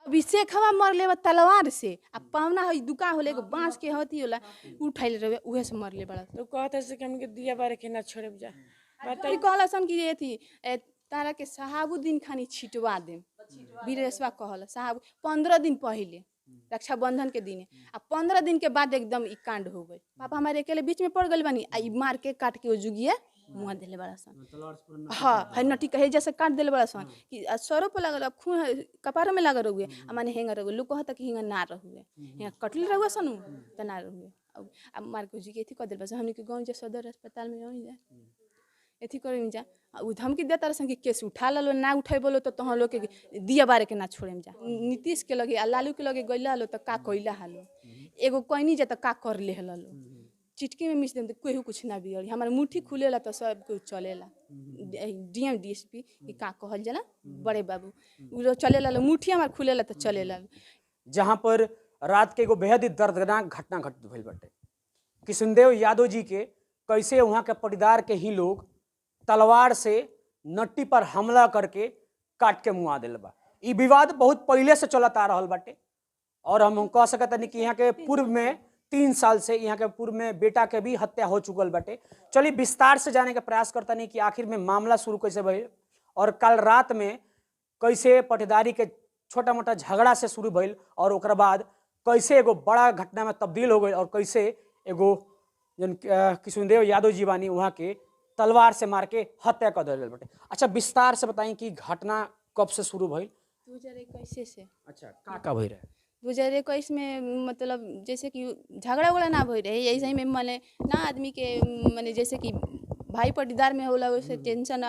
अभिषेक हवा मरले बा तलवार से आ पावना है दुकान होले एगो बांस के हथी होला उठैले रहे उहे से मरले बड़ा। तो कहता से कि हमके दिया बारे के ना छोड़ब जा। बताई कहला सन कि अथी तारा के शहाबुद्दीन खानी छिटवा देम, वीरेशवा कहला साहब 15 दिन पहले रक्षाबंधन के दिन आ 15 दिन के बाद एकदम ई कांड हो गई। पापा हमारे अकेले बीच में पड़ गए बानी आ ई मार के काट के ओ जुगिया मुँह देले बड़ा सन। हाँ है नटी कहे जैसे काट देले बड़ा सन कि आ सरो पर लागल, अब खून कपारो में लागल रहुए आ माने हेंगा रहुए, लोग कहता कि हेंगा ना रहुए, हेंगा कटल रहुए सन त ना रहुए। अब मार के जुगिया अथी कर देले बड़ा सन। हमनी के गाँव जा सदर अस्पताल में जा अथी करे जा उ धमकी देता रसन कि केस उठा ललो, ना उठे बोलो तो तहाँ लोग के दिया बारे के ना छोड़ेम जा। नीतीश के लगे आ लालू के लगे गइला हलो त का कइला हालो, एगो कहनी जा त का कर ले हलो, चिटकी में मिस देम त केहू कुछ ना बिगड़ी, हमार मुट्ठी खुलेला त सब कुछ चलेला। डीएम डीएसपी ई का कहल जाला बड़े बाबू उ लोग चलेला, मुट्ठी हमार खुलेला त चलेला। जहाँ पर रात के एगो बेहद ही दर्दनाक घटना घटित भइल बाटे। किशुनदेव यादव जी के कैसे वहाँ के परिवार के ही लोग तलवार से नट्टी पर हमला करके काट के मुआ दिल बा। ई विवाद बहुत पहले से चलत आ रहल बाटे और हम कह सकत हनी कि यहाँ के पूर्व में 3 साल से यहाँ के पूर्व में बेटा के भी हत्या हो चुकल बाटे। चलिए विस्तार से जाने के प्रयास करता नहीं कि आखिर में मामला शुरू कैसे भइल और कल रात में कैसे पटीदारी के छोटा मोटा झगड़ा से शुरू भइल और ओकरा बाद कैसे एगो बड़ा घटना में तब्दील हो गई और कैसे एगो जन किशुनदेव यादव जी बानी वहाँ के तलवार से मार के हत्या कर दिल बाटे। अच्छा विस्तार से बताई कि घटना कब से शुरू भइल? 2021 से। अच्छा का का भइल रहे? 2021 में मतलब जैसे कि झगड़ा उगड़ा ना भइल रहे, ऐसे ही में माने ना आदमी के माने जैसे कि भाई पटीदार में होला वैसे टेंशन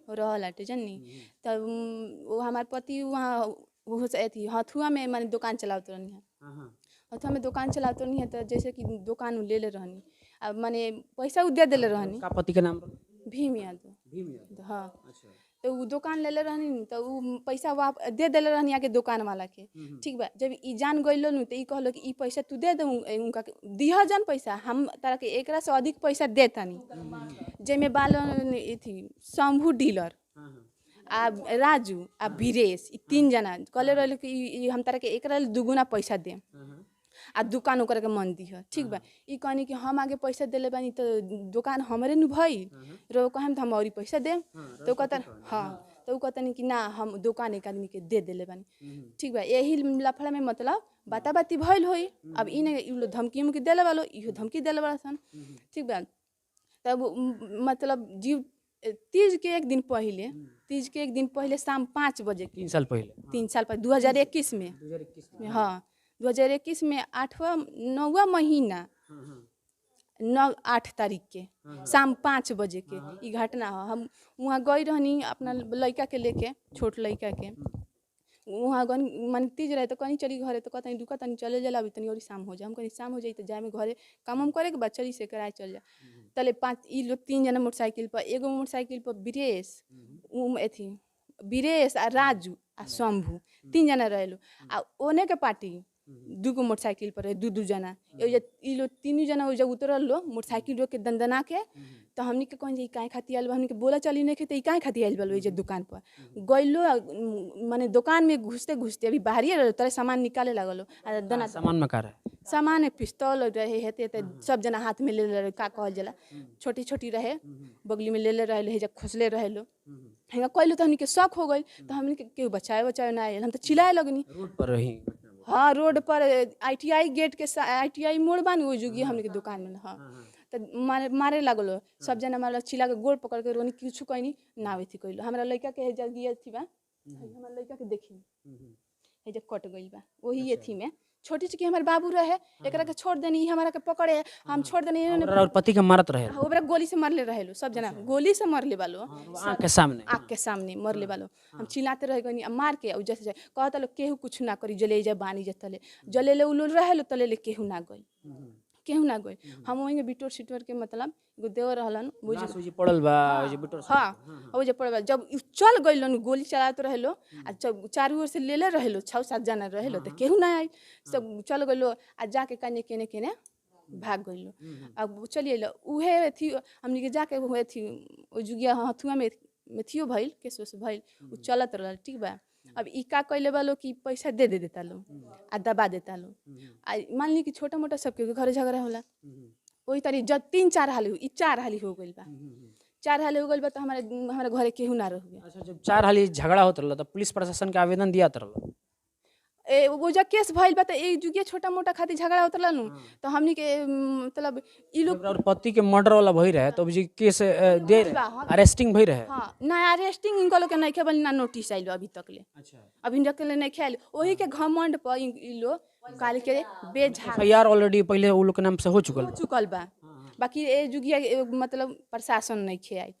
रहल हटे जननी। तब वो हमार पति वहाँ वो अथी हथुआ में माने दुकान चलावत रहनी है, हथुआ में दुकान चलावत रहनी है। तो जैसे कि दुकान ले ले रहनी अब माने पैसा उ दे देले रहनी। का पति के नाम? भीम यादव। भीम यादव। हाँ। अच्छा। तो उ दुकान लेले रहनी तो उ पैसा वाप दे देले रहनी आके दुकान वाला के। ठीक बा, जब ई जान गइलो नु त ई कहलो कि ई पैसा तू दे दे उनका दिह जान पैसा, हम तारा के एकरा से अधिक पैसा देतानी। जेमे बालन अथी शंभू डीलर आ राजू आ वीरेश ई 3 जना कहले रहले कि ई हम तारा के एकरा दुगुना पैसा देम आ दुकान ओकरा के मन दिह। ठीक बा, ई कहनी कि हम आगे पैसा देले बानी तो दुकान हमरे नु भई रो कहम त हम औरी पैसा देम। तो कहता हाँ, तो उ कहतनी कि ना हम दुकान एक आदमी के दे देले बानी। ठीक बा, यही लफड़ा में मतलब बाता बाती भइल होई। अब ई ने इ लोग धमकी उमकी देले बालो, इहो धमकी देले बाला सन। ठीक बा, तब मतलब जीव तीज के एक दिन पहले, तीज के एक दिन पहले शाम 5 बजे, 3 साल पहले, 3 साल पहले 2021 में, हाँ 2021 में 8वां 9वां महीना 9-8 तारीख के शाम 5 बजे के ई घटना हो। हम वहाँ गई रहनी अपना लड़का के लेके, छोट लड़का के वहाँ गन मन तीज रहे तो कहीं चली घरे तो कहतनी रुका तनी चले जाला अभी तनी और शाम हो जाए। हम कहीं शाम हो जाई तो जाए में घरे काम हम करे के बाद चली से कराए चल जा। तले 5 ई लोग 3 जना मोटरसाइकिल पर, एगो मोटरसाइकिल पर वीरेश अथी वीरेश आ राजू आ शंभू 3 जना रहेलो आ ओने के पार्टी 2 गो मोटरसाइकिल पर रहे 2-2 जना। ई लोग 3 जना ओइजा उतरल लो मोटरसाइकिल रोक के दंदना के। तो हमनी के कहन जे ई काहे खातिर आइल बा, हमनी के बोला चली नहीं के त ई काहे खातिर आइल बा ओइजा दुकान पर गइलो। माने दुकान में घुसते घुसते अभी बाहरिए रहे तरे सामान निकाले लागलो आ दना सामान में का रहे? सामान पिस्तौल रहे हेते त सब जना हाथ में ले रहे, का कहल जाला छोटी छोटी रहे बगली में ले ले रहे हेजा खोसले रहे लो। हेंगा कहलो त हमनी के शक हो गइल तो हमनी के केहू बचाए बचाए ना आइल, हम त चिल्लाए लगनी। रोड पर रही? हाँ रोड पर ITI gate के ITI मोड़ बानी ओइ जुगी हमनी के दुकान में। हाँ तो मारे मारे लागलो सब जना, मारे चिल्ला के गोड़ पकड़ के रोनी किछु कहनी ना अथी कइलो। हमरा लड़का के हेजा गिया थी बा, हमरा लड़का के देखी हेजा कट गइल बा वही अथी में। छोटी चुकी हमार बाबू रहे एकरा के छोड़ देनी, ई हमरा के पकड़े हम छोड़ देनी। और पति के मारत रहे? ओकरा गोली से मारले रहेलो सब जना, गोली से मारले बालो आँख के सामने, आँख के सामने मरले बालो। हम चिल्लाते रह गनी मार के जैसे कहता लोग केहू कुछ ना करी जले जा बानी जतले जले ले उलो रहेलो तले ले केहू ना गई, केहू ना गई। हम वहीं बिटोर सिटोर के मतलब एगो देवर रहलन बुझ पड़ल बा ओजे बिटोर। हाँ ओजे पड़ल बा। जब चल गइलन गोली चलात रहेलो आ जब चारू ओर से लेले रहेलो 6-7 जना रहेलो त केहू ना आइल, सब चल गइलो आ जाके कने केने केने भाग गइलो। अब चली अइलो उहे अथी हमनी के जाके उहे अथी ओ जुगिया हथुआ में मेथियो भइल केस उस भइल उ चलत रहल। ठीक बा, अब ई का कैले बा लोग कि पैसा दे दे देता लो आ दबा देता लो। आ मान ली कि छोटा मोटा सबके घरे झगड़ा होला, वही तरी जब 3-4 हाली ई 4 हाली हो गइल बा, 4 हाली हो गइल बा तो हमारे हमारे घरे केहू ना रहुए। अच्छा, जब 4 हाली झगड़ा होत रहल त पुलिस प्रशासन के आवेदन दिया रहल? ए वो जब केस भइल बा त एक जुगिया छोटा मोटा खातिर झगड़ा होत रहल नु, तो हमनी के मतलब ई लोग और पति के मर्डर वाला भई रहे तो जी केस दे बा, हाँ। अरेस्टिंग भई रहे? हाँ ना, अरेस्टिंग इनका लोग के नहीं खेबल ना नोटिस आइल अभी तक ले। अच्छा, अभी तक ले नहीं खेल। वही के घमंड पर ई लोग काल के बेझा एफआईआर ऑलरेडी पहले उ लोग के नाम से हो चुकल हो चुकल बा। बाकी ए जुगिया मतलब प्रशासन नहीं खे आई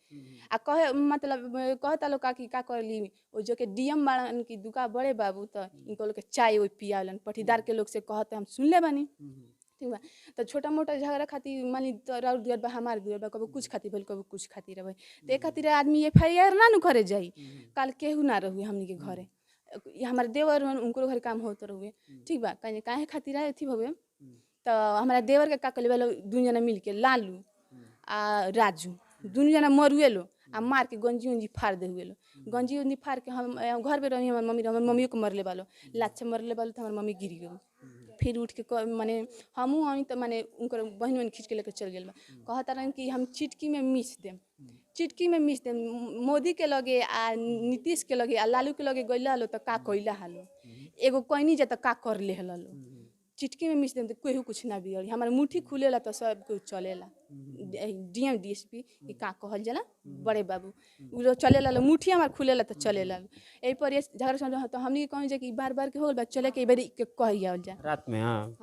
आ कहे मतलब कहता लोग का कि का करली ओ जो के डीएम बाड़न कि दुका बड़े बाबू तो इनको लोग के चाय ओय पियावलन पटीदार के लोग से कहते हम सुनले बानी। ठीक बा, तो छोटा मोटा झगड़ा खातिर मानी तोरा दुआर बा हमार दुआर बा, कबो कुछ खातिर भेल कबो कुछ खातिर रहे, तो ए खातिर आदमी एफआईआर ना नु करे जाई। काल केहू ना रहुए हमनी के घरे, हमारे देवर हन उनको घर काम होत रहुए। ठीक बा, काहे काहे खातिर आए अथी भवे तो हमारा देवर के का कले बा दुनु जना मिल के लालू आ राजू दुनु जना मरुए लो आ मार के गंजी उंजी फाड़ दे हुए लो। गंजी उंजी फाड़ के हम घर पे रही, हमार मम्मी, हमार मम्मियों के मरले बालो लात से मरले बालो तो हमार मम्मी गिर गई। फिर उठ के माने हमहूँ आई तो माने उनकर बहन बहन खींच के लेके चल गेल बा। कहता रहन कि हम चिटकी में मिस देम, चिटकी में मिस देम मोदी के लगे आ नीतीश के लगे आ लालू के लगे गइला हलो तो का कइला हालो, एगो कहनी जा तो का कर ले हलो, चिटकी में मिस देम तो केहू कुछ ना बिगड़ी, हमार मुट्ठी खुलेला तो सब कुछ चलेला। डीएम डीएसपी ई का कहल जाला बड़े बाबू उ लोग चलेला लो, मुट्ठी हमार खुलेला तो चलेला। एही पर ये झगड़ा समझ तो हमनी के कहनी जा कि बार बार के हो गइल बा, चले के एबेरी के कही आवल जा रात में? हाँ,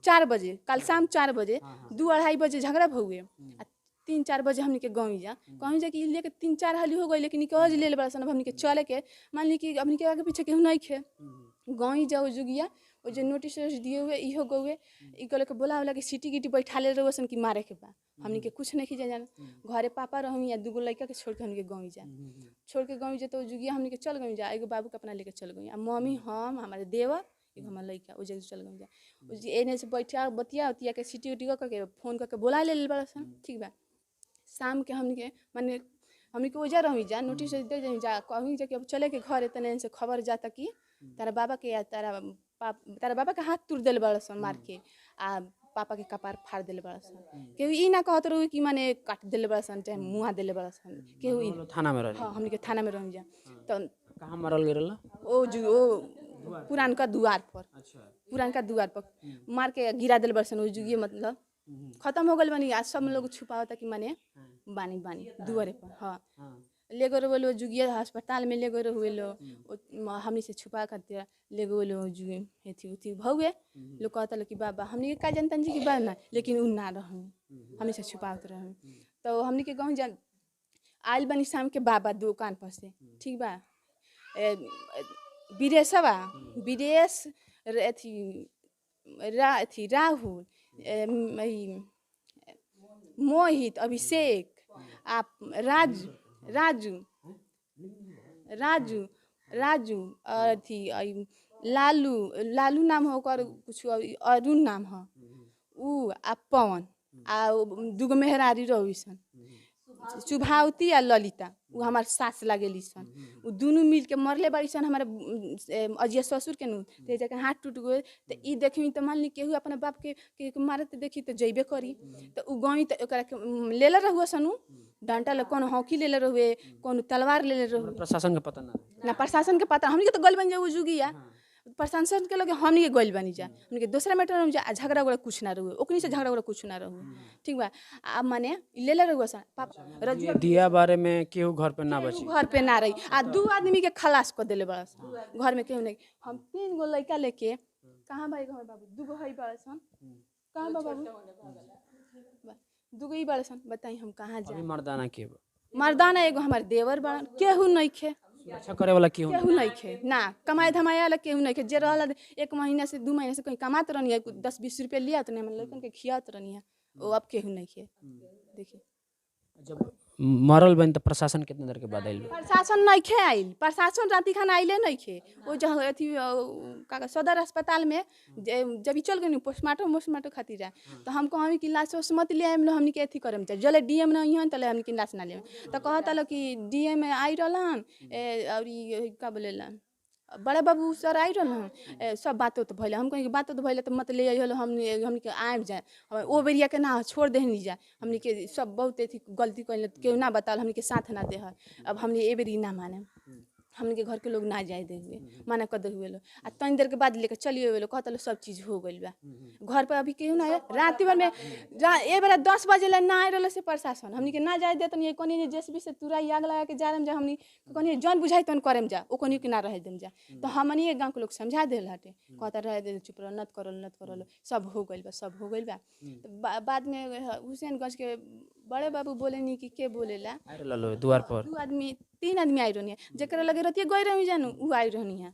4 बजे कल शाम 4 बजे 2-2:30 बजे झगड़ा भहुए आ 3-4 बजे हमनी के गाँव जा कहनी जा कि ई लेके 3-4 हाली हो गई, लेकिन ई कहज ले बड़ा सन। अब हमनी के चले के मान ली कि हमनी के आगे पीछे केहू नहीं खे। गाँव जाओ जुगिया वो जो नोटिस वोटिस दिए हुए इहो गौए ई कहले के बोला होला कि सीटी गिटी बैठा ले रहो सन कि मारे के बा, हमनी के कुछ नहीं खींचा जाना। घरे पापा रहमी या दूगो लड़का के छोड़ के हमनी के गाँव जा, छोड़ के गाँव जा तो जुगिया हमनी के चल गई जा, एगो बाबू के अपना लेके चल गई आ मम्मी हम हमारे देवर एगो हमार लड़का ओ जगह चल गई जा। ओ जे एने से बैठा बतिया उतिया के सीटी उटी करके फोन करके बोला ले बड़ा सन। ठीक बा, शाम के हमनी के माने हमनी के ओजा रही जा नोटिस दे जाई जा कहीं जा कि अब चले के घर तने से खबर जाता कि तारा बाबा के या तारा पाप तारा बाबा के हाथ तुर देल बड़ा सन मार के आ पापा के कपार फाड़ देल बड़ा सन। केहू ई ना कहत रहो कि माने काट देल बड़ा सन चाहे मुआ देल बड़ा सन, केहू ई थाना में रहल? हाँ, हमनी के थाना में रही जा। तो कहाँ मरल गेल रहल? ओ जो ओ पुरानका दुआर पर। अच्छा, पुरानका दुआर पर मार के गिरा देल बड़ा सन। ओ जुगिए मतलब खत्म हो गइल बानी आ सब लोग छुपावता कि माने बानी बानी दुआरे पर। हाँ, ले गए रहे जुगिया अस्पताल में ले गए हुए लो, हमनी से छुपा खातिर ले गए लो जुगे एथी उथी भौगे लोग कहता लो कि बाबा हमनी के का जनतन जी की बा ना, लेकिन उ ना रहन हमनी से छुपावत रहन। तो हमनी के गाँव जा आइल बानी शाम के बाबा दुकान पर से। ठीक बा, बीरेशवा बीरेश अथी अथी राहुल मोहित अभिषेक आ राजू राजू राजू राजू अथी लालू लालू नाम हो ओकर कुछ अरुण नाम ह उ आ पवन आ दूगो मेहरारी रही सन सुभावती आ ललिता, उ हमार सास लागेली सन। उ दुनू मिल के मरले बाड़ी सन हमारे अजिया ससुर के नु ते जाके हाथ टूट गए। तो ई देखी तो मान ली केहू अपना बाप के मारत देखी तो जइबे करी, तो उ गई तो ओकरा के लेले रहुए सन, उ डंटा ले कोनो हॉकी लेले रहुए कोनो तलवार लेले रहुए। प्रशासन के पता ना ना प्रशासन के पता, हमनी के तो गइल बन जाऊ जुगिया प्रशासन के लगे हमनी के गइल बनी जा, हमनी के दूसरा मैटर में जा आ झगड़ा उगड़ा कुछ ना रहुए, ओकनी से झगड़ा उगड़ा कुछ ना रहुए। ठीक बा, आ माने लेले रहुए सन पापा रजुआ दिया बारे में केहू घर पे ना बची, घर पे ना रही आ 2 आदमी के खलास कर देले बड़ा सन घर में केहू नहीं। हम 3 गो लड़का लेके कहाँ भाई हमर बाबू 2 गो हई बड़ा सन, कहाँ बा बाबू 2 गो ही बड़ा सन, बताई हम कहाँ जाए। मर्दाना के मर्दाना एगो हमार देवर बड़ा, केहू नहीं खे, सुरक्षा करे वाला केहू केहू नहीं खे ना, कमाए धमाए वाला केहू नहीं खे। जे रहल 1 महीना से 2 महीना से कहीं कमात रहनी है, 10-20 रुपया लिया तो नहीं हम लड़कन के खियात रहनी है, वो अब केहू नहीं खे। देखिए जब मरल बन तो प्रशासन कितना देर के बाद आइल? प्रशासन नहीं खे आइल, प्रशासन राति खाना आइले नहीं खे। वो जहाँ अथी का सदर अस्पताल में जब चल गई पोस्टमार्टम वोस्टमार्टम खातिर जाए तो हम कहमी कि लाश उस मत ले आएम, हमनी के अथी करम चाहे जले डीएम ना हन तले हमनी के लाश ना ले। तो कहता लो कि डीएम आई रहलन और ई का बोलेला बड़ा बाबू सर I रहल, सब बात तो भइल। हम कहीं बात तो भइल तो मत ले आइल, हमनी हमनी के आबि जाए ओ बेरिया के ना छोड़ देहनी जाए। हमनी के सब बहुत अथी गलती कइल, केहू ना बताल, हमनी के साथ ना दे। अब हमनी ए बेरी ना माने, हमनी के घर के लोग ना जाए दे हुए, मना कर दे हुए लोग। आ तनी देर के बाद लेके चलिए हुए लोग, कहता लोग सब चीज़ हो गइल बा। घर पर अभी केहू ना आए, रात भर में ए बेरा 10 बजे ला ना आए रहल से प्रशासन, हमनी के ना जाए देतनी। कनी जेसीबी से तुराई आग लगा के जा जा, हमनी कनी जौन बुझाई तौन करेम जा, ओ कनी के ना रहे देम जा। तो हमनी गाँव के लोग समझा देल हटे, कहता रहे दे, चुप रह, नत करल नत करल, सब हो गइल बा, सब हो गइल बा। तो बाद में हुसैनगंज के बड़े बाबू बोले कि के बोलेला द्वार पर 2 आदमी 3 आदमी आई रहनी है, जकरा लगे रहती गई रही जानू उ आई रहनी है,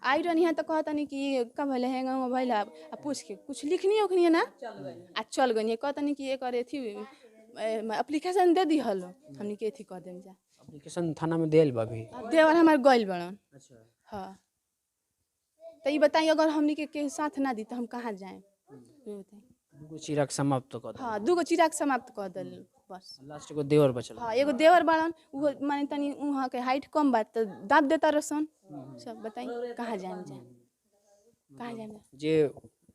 आई रहनी है। तो कहतनी कि कब भले है गाँव भइल, आ पूछ के कुछ लिखनी उखनी है ना, आ चल गई। कहतनी कि एक अथी एप्लीकेशन दे दी हलो, हमनी के अथी कर देम जा। एप्लीकेशन थाना में देल बा अभी देवर हमार गइल बड़न। अच्छा हाँ, तो ये बताई अगर हमनी के साथ ना दी तो हम कहाँ जाएं? दूगो चिराग समाप्त कर हाँ, दूगो चिराग समाप्त कर दल बस। लास्ट एगो देवर बचल। हाँ, एगो देवर बाड़न, उहो माने तनी उहाँ के हाइट कम बा तो दाब देता रसन सब। बताई कहाँ जाएं जा, कहाँ जाएं? जे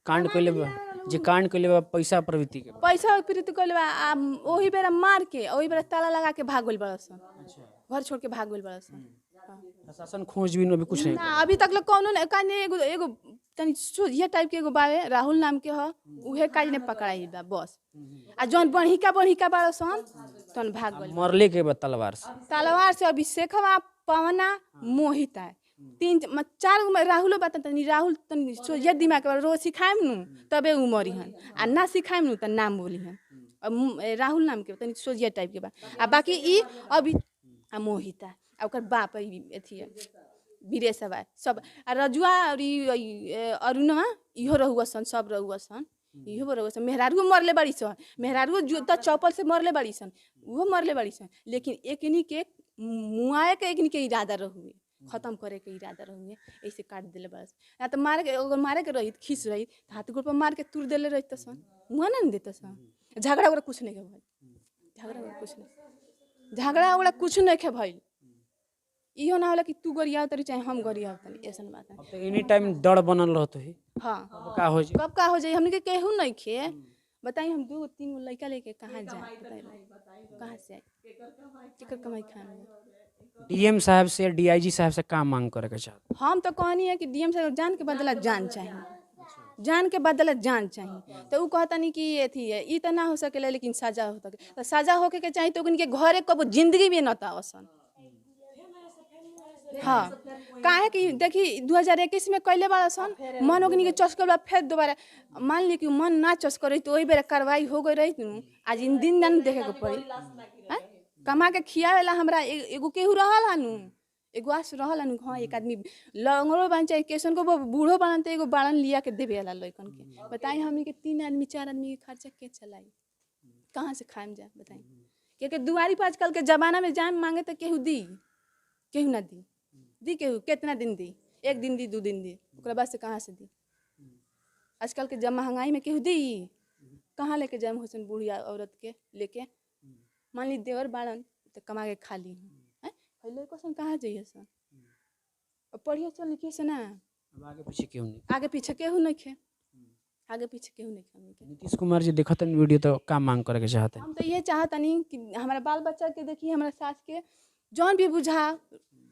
कांड कइले बा, जे कांड कइले बा पैसा प्रवृत्ति के, पैसा प्रवृत्ति कइले बा, आ ओही बेरा मार के ओही बेरा ताला लगा के भाग गइल बड़सन, घर छोड़ के भाग गइल बड़सन। प्रशासन खोजबीन अभी कुछ नहीं ना, अभी तक लोग कौनो ना काने एगो एगो तनी सोझिया टाइप के एगो बावे राहुल नाम के ह, उहे काज ने पकड़ाई बा बस। आ जौन बढ़िका बढ़िका बाड़ सन तन भाग गइल मरले के बाद तलवार से, तलवार से। अभिषेकवा पवना मोहित है, 3 4 गो राहुलो बा तनी राहुल तनी सोझिया दिमाग के रोज सिखाएम नु तबे उ मरिहन, आ ना सिखाएम नु त नाम बोलिहन। राहुल नाम के तनी सोझिया टाइप के बा, आ बाकी ई अभी आ मोहिता आ ओकर बाप अथी वीरेशवा सब, आ रजुआ और अरुणवा इहो रहुआ सन, सब रहुआ सन, इहो रहुआ सन। मेहरारू मरले बड़ी सन, मेहरारू जूता चप्पल से मरले बड़ी सन, उहो मरले बड़ी सन, लेकिन एकनी के मुआए के एकनी के इरादा रहुए, खत्म करे के इरादा रहुए, ऐसे काट दिले बस। ना तो मारे के, अगर मारे के रही खींच रही तो हाथ गोड़ पर मार के तुर देले रही तो सन मुआ ना देते सन। झगड़ा उगड़ा कुछ नहीं के भइल, झगड़ा उगड़ा कुछ नहीं, झगड़ा उगड़ा कुछ नहीं के भइल। इहो ना होला कि तू गरियाव तरी चाहे हम गरियाव तरी, ऐसन बात है। अब तो एनी टाइम डर बनल रहत है। हाँ, कब का हो जाए, कब का हो जाए, हमनी के केहू नहीं खे। बताई हम 2 3 गो लड़का लेके कहाँ जाए, बताई कहाँ से आए, केकर कमाई खाए? डीएम साहब से डीआईजी साहब से का मांग करे के चाहत? हम तो कहनी है कि डीएम साहब जान के बदला जान चाहिए, जान के बदला जान चाहिए। तो उ कहतनी कि अथी है ई तो ना हो सकेला, लेकिन सजा हो सके तो सजा होके के चाहिए, तो उनके घरे कबो जिंदगी में न आवसन। हाँ, काहे कि देखी 2021 में कैले बड़ा सन मन ओकनी के चस्कल बा, फिर दोबारा मान ली कि मन ना चस्क रही तो वही बेरा कार्रवाई हो गई रही नु, आज इन दिन ना देखे के पड़ी। हैं, कमा के खियावेला हमरा एगो केहू रहल हनु, एगो आस रहल हनु। हाँ, एक आदमी लंगड़ो बन चाहे केसन को बूढ़ो बनन त एगो बाड़न लिया के देवे वाला लइकन के। बताई हमनी के 3 आदमी 4 आदमी के खर्चा के चलाई, कहाँ से खाएम जा बताई? क्योंकि दुआरी पर आजकल के जमाना में जाम मांगे तो केहू दी, केहू ना दी, दी केहू कितना दिन दी, 1 दिन दी 2 दिन दी, ओकरा बाद से कहाँ से दी? आजकल के जब महंगाई में केहू दी, कहाँ लेके जाम हुसैन बूढ़ी औरत के लेके? मान ली देवर बाड़न तो कमा के खा ली हैं, लड़को कहाँ जाइए सन? और पढ़िए चल लिखिए से ना, अब आगे पीछे केहू नहीं, आगे पीछे केहू नहीं खे, आगे पीछे केहू नहीं खे। नीतीश कुमार जी देखतन वीडियो तो का मांग करे के चाहते? हम तो ये चाहतनी कि हमारा बाल बच्चा के देखी, हमारा सास के जौन भी बुझा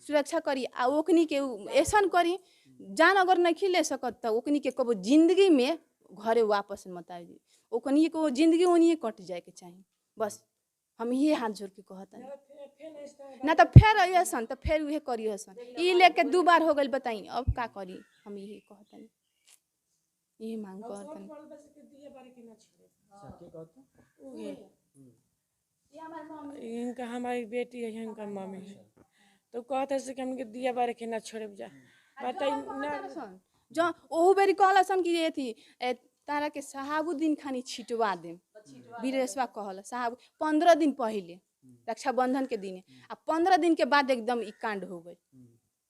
सुरक्षा करी, आ ओकनी के ऐसन करी जान अगर नहीं ले सकत तो ओकनी के कबो जिंदगी में घरे वापस मत आई, ओकनी को जिंदगी ओनिए कट जाए के चाहिए। बस हम ये हाथ जोड़ के कहतनी ना तो फिर अइसन तो फिर उहे करी हसन, ई लेके 2 बार हो गइल। बताई अब का करी? हम यही कहतनी, यही मांग कहतनी। इनका हमारी बेटी है, इनका मम्मी है, तो कहते से कि हमके दिया बारे के ना छोड़े जा। बताई ना जो ओहू बेरी कहलसन कि अथी तारा के शहाबुद्दीन खानी छिटवा देम, वीरेशवा कहल साहब 15 दिन पहले रक्षाबंधन के दिन, आ 15 दिन के बाद एकदम ई कांड हो गई।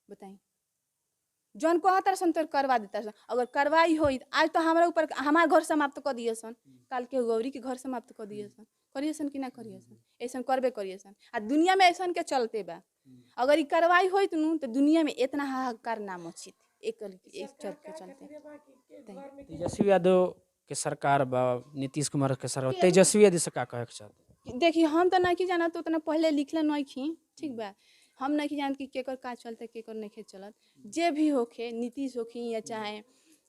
बताई जौन कहता सन तो करवा देता सन, अगर कार्रवाई होई आज तो हमारा ऊपर हमार घर समाप्त कर दिए सन, काल के गौरी के घर समाप्त कर दिए सन, करिए सन कि ना करिए सन? ऐसन करबे करिए सन। आ दुनिया में ऐसन के चलते बा। अगर ई कार्रवाई होइत नु तो दुनिया में इतना हाहाकार ना मचित एक एक चल के चलते। तेजस्वी यादव के सरकार बा, नीतीश कुमार के सरकार, तेजस्वी यादव से का कहे के चाहते? देखी हम तो नहीं जानत, तो उतना पहले लिखले नहीं खी, ठीक बा। हम नहीं जानत कि केकर का चलते केकर नहीं चलत। जे भी होखे, नीतीश होखी या चाहे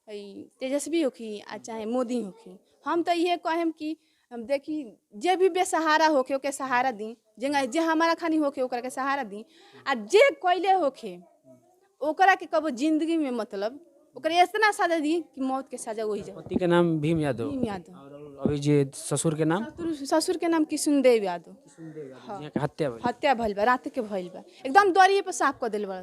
ई तेजस्वी होखी आ चाहे मोदी होखी, हम तो इहे कहेम कि हम देखी जे भी बेसहारा होखे ओके सहारा दी, जेंगा जे हमारा खानी होखे ओकरा के सहारा दी, आ जे कैले होखे ओकरा के कबो जिंदगी में मतलब ओकरा इतना सजा दी कि मौत के सजा वही जाओ। पति के नाम भीम यादव? भीम यादव। और अभी जे ससुर के नाम? ससुर के नाम किशुनदेव यादव। जिहाँ के हत्या भइल। हत्या भइल बा, रात के भइल बा, एकदम दरिए पर साफ कर देल बा।